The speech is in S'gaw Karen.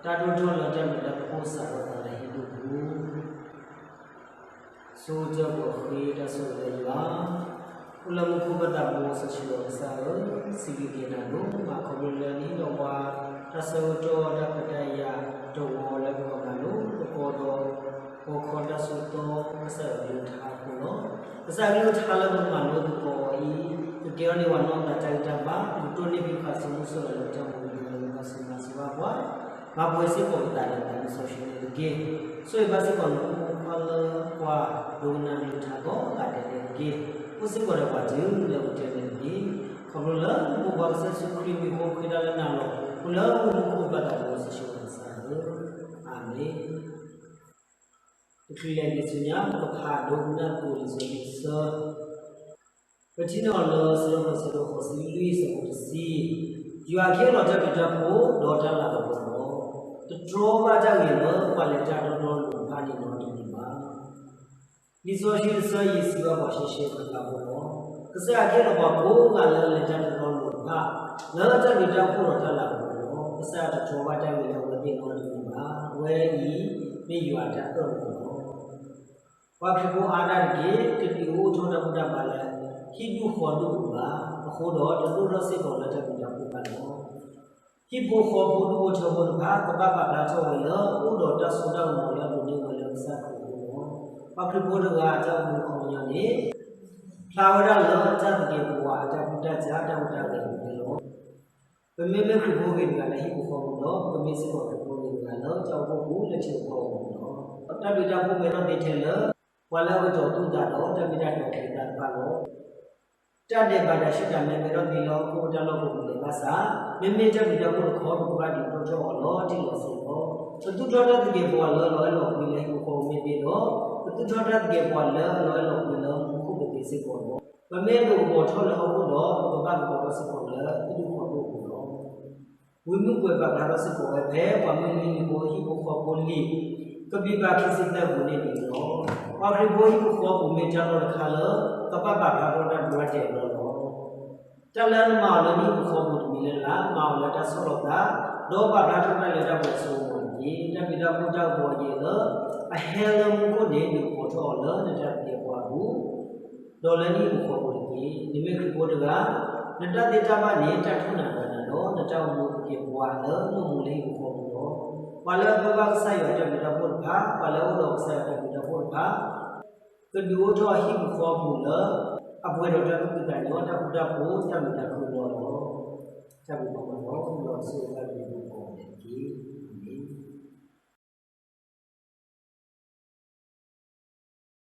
တၢ်ဒိၣ်ထီၣ်လၢတၢ်ဘျုးတၢ်ဖှိၣ်စးထီၣ်သးလၢဟံၣ်ဒူၣ်ပူၤ, ဆိကတၢၢ်ပဃ့တၢ်ဆိၣ်ဂ့ၤလၢယွၤ, အိၣ်လၢမူခိၣ်ပသးဘိစီဆှံယွၤကစၢ်ဧၢ, စံးဘျုးက့ၤနၤဒိၣ်မး ခီဖျိလၢနဟ့ၣ်လီၤပှၤ တၢ်ဆၢကတီၢ်တၢ်ခွဲးတၢ်ယာ်တဝီလၢပကမၤလိသကိးဒီး ဟီၣ်ခိၣ်တၢ်စိတၢ်ကမၣ်ကစၢ်ယွၤကလုၢ်ကထါအဃိလီၤ. ကစၢ်ယွၤကလုၢ်ကထါလၢပကမၤလိသကိးအီၤအံၤ ကကဲထီၣ်န့ၢ်ပှၤနီၢ်သးတၢ်ဂံၢ်တၢ်ဘါ, ကတိၢ်န့ၢ်ဖံးဃာ်ဆိမိၣ်ဆိလီၤလၢပတၢ်မူလၢလၢပှၤစူၢ်မၤစၢၤဘၣ်ပှၤ, မၤပှဲၤစ့ၢ်ကီးပသးဒီးနၤလံာ်စီဆှံန့ၣ်တက့ၢ်. ဆိၣ်ဂ့ၤဘၣ်စ့ၢ်ကီးနဖိမုၣ်ဖိခွါလၢပှၤဒိကနၣ်ကလုၢ်ကထါကိးဂၤဒဲးန့ၣ်တက့ၢ်. အိၣ်စ့ၢ်ကီးဒီးပှၤတုၤလၢပတဲန့ၣ်တက့ၢ်. ခီဖျိလၢနဖိခွါကစၢ်ယ့ၣ်ၡူးခရံာ်မံၤအဃိ ဃ့တၢ်လၢနၤလီၤ. အိၣ်လၢမူခိၣ်ပသးဘိစီဆှံယွၤကစၢ်ဧၢ, အၤမ့ၣ်. တချုးလဲၤဒံးဆူညါ ပကဖးဒိကနၣ်သကိးလံာ်စီဆှံတဆၢ, ပထံၣ်န့ၢ်အီၤလၢ စံးထီၣ်ပတြၢၤ အဆၢဒိၣ်ဃိးဆံလွံၢ် အဆၢဖိတဆံ, ယွၤကဟ့ၣ်လီၤတၢ်ဘျုးတၢ်ဖှိၣ် ဒီးတၢ်လၤကပီၤလီၤ. တတြီဘၣ်တၢ်ဂ့ၤလၢ ပှၤလဲၤတၢ်တီတီလိၤလိၤတဖၣ်န့ၣ်နီတမံၤဘၣ်. လံာ်စီဆှံတဆၢအံၤစံးဘၣ်ပှၤရှဲရှဲဘၣ်ဃးဖိလီၤ. ကစၢ်ယွၤကဟ့ၣ်လီၤပှၤကိးဂၤလၢလဲၤတၢ်တီတီလိၤလိၤတဖၣ် လၢတၢ်ဘျုးတၢ်ဖှိၣ်ဒီးတၢ်လၤကပီၤလီၤ. ကစၢ်ယွၤတတြီဘၣ်တၢ်ဂ့ၤလၢအဝဲသ့ၣ်နီတမံၤဘၣ်. အဝဲအံၤ မ့ၢ်ယွၤအတၢ်အၢၣ်လီၤလီၤ. ပှၤခရံာ်ဖိအါဒၣ်တက့ၢ်, တဒုးအိၣ်ထီၣ်တၢ်ဘူၣ်တၢ်ဘါလၢ ဟံၣ်ဒူၣ်ဃီဒူၣ်ပူၤဘၣ်. အဃိဒီးတဒိၣ်ထီၣ်စ့ၢ်ကီးလၢတၢ်ဘျုးတၢ်ဖှိၣ်ဘၣ်လီၤ. ဟံၣ်ဖိဃီဖိဒူၣ်ဖိထၢဖိတဖၣ် ကဘၣ်ပာ်ဖျါထီၣ်ဝဲလၢ အိၣ်ဒီးတၢ်စိတၢ်ကမီၤလၢအဒိးန့ၢ်ဝဲလၢကစၢ်ခရံာ်အဃိလီၤ. ပှၤခရံာ်ဖိတဂၤအတၢ်အိၣ်မူခီပညီန့ၣ် ဖျါဝဲဒၣ်လၢတၢ်သကဲးပဝးအတၢ်ကူၣ်တၢ်ဆးတၢ်ဟူးတၢ်ဂဲၤန့ၣ်လီၤ. ပမ့မ့ၢ်ခရံာ်ဖိဂ့ၤတဂၤလၢဟံၣ်ဖိဃီဖိဒီး ပကမ့ၢ်စ့ၢ်ကီးခရံာ်ဖိဂ့ၤတဂၤလၢတၢ်အိၣ်ဖှိၣ်ပူၤလၢထံဖိကီၢ်ဖိန့ၣ်လီၤ. တၢ်ဘျုးတၢ်ဖှိၣ်မဲထီၣ်သ့ထဲလၢ ပှၤလၢအကတီၤသူၣ်သးဒီးတၢ်မ့ၢ်တၢ်တီအချံအသၣ်တဖၣ်လီၤ. တၢ်ဒဲးဘးဒီးဆူၣ်တၢ်မဲမဲထီၣ်သ့လၢဟီၣ်ခိၣ်အတၢ်လီၢ်ပူၤပူၤဒဲးဘၣ်ဆၣ်, မ့မ့ၢ်တၢ်ဘျုးတၢ်ဖှိၣ်တခီ ပကဘၣ်ဒုးဒိၣ်ထီၣ်အီၤလီၤတံၢ်လီၤဆဲးလီၤ. ပသူၣ်ထီၣ်တၢ်သကဲးပဝးလၢအလီၤအဲၣ်လီၤကွံလၢဟံၣ်ဖိဃီဖိမ့ၢ်သ့ဒီး, ပသူၣ်ထီၣ်တၢ်သကဲးပဝးလၢအလီၤအဲၣ်လီၤကွံလၢမူခိၣ်ကသ့စ့ၢ်ကီးလီၤ. ပမ့ၢ်ဒိးကပီၤထီၣ်လၢဟီၣ်ခိၣ်ဒီး ပကဘၣ်ကပီၤထီၣ်စ့ၢ်ကီးလၢဟံၣ်ဒူၣ်ဃီဒူၣ်အပူၤလီၤ. ဝံမုၣ်ကွဲးပာ်ဖျါထီၣ်စ့ၢ်ကီးဝဲဖဲ ပှၤမုၢ်နွံနံၤဖိဟံၣ်ဖိဃီဖိလံာ် ကဘံၣ်ဘၣ်ခံဆံသၢပူၤန့ၣ်န့ၣ်လီၤ. ပှၤခရံာ်ဖိဟံၣ်ဖိဃီဖိပူၤမ့ၢ်တၢ်လီၢ်တခါလၢ ကဘၣ်ပာ်ဖျါထီၣ်တၢ်ဒိတၢ်တဲာ်အလီၢ်လီၤ. တၢ်လၢနမၤအီၤလၢနဟံၣ်ဖိဃီဖိတမံၤလၢ်လၢ်, မၤအီၤလၢတၢ်ဆီၣ်လီၤသး, ဒီးပာ်ဖျါထီၣ်တၢ်လၢတၢ်ပှဲၤအစိကမီၤတက့ၢ်. တၢ်ဘျုးတၢ်ဖှိၣ်တၢ်ကပီၤအယဲၢ်လၢ အဟဲလၢမူခိၣ်န့ၣ် ဒုးကပီၤထီၣ်အီၤလၢနတၢ်သကဲးပဝးအပူၤ ဒီးလၢနဟံၣ်ဖိဃီဖိတက့ၢ်. နမ့ၢ်ခရံာ်ဖိတဂၤ, နတၢ်သ့တၢ်ဘၣ်န့ၣ် တၢ်ထူၣ်နးဘၣ်နးဒီး နတၢ်အိၣ်မူသကဲးပဝးလၢနအိၣ်မူလၢဟံၣ်ဖိဃီဖိလီၤ. ပှၤလၢအပၢဘၣ်ကစၢ်ယွၤတၢ်ဘျုးတၢ်ဖှိၣ်တဖၣ်, ပှၤလၢအအိၣ်ဒီးကစၢ်ယွၤတၢ်ဘျုးတၢ်ဖှိၣ်တဖၣ် ကဒုးအိၣ်ထီၣ်ဟံၣ်ဖိဃီဖိလၢ အပှဲၤဒီးတၢ်သူၣ်ဖှံသးညီ, တၢ်ဃူတၢ်ဖိး, တၢ်မုာ်တၢ်ခုၣ်အလီၢ်လီၤ. တၢ်ဘျုးဒိၣ်မးလီၤ. မ်ယွၤဆိၣ်ဂ့ၤဘၣ်က့ၤ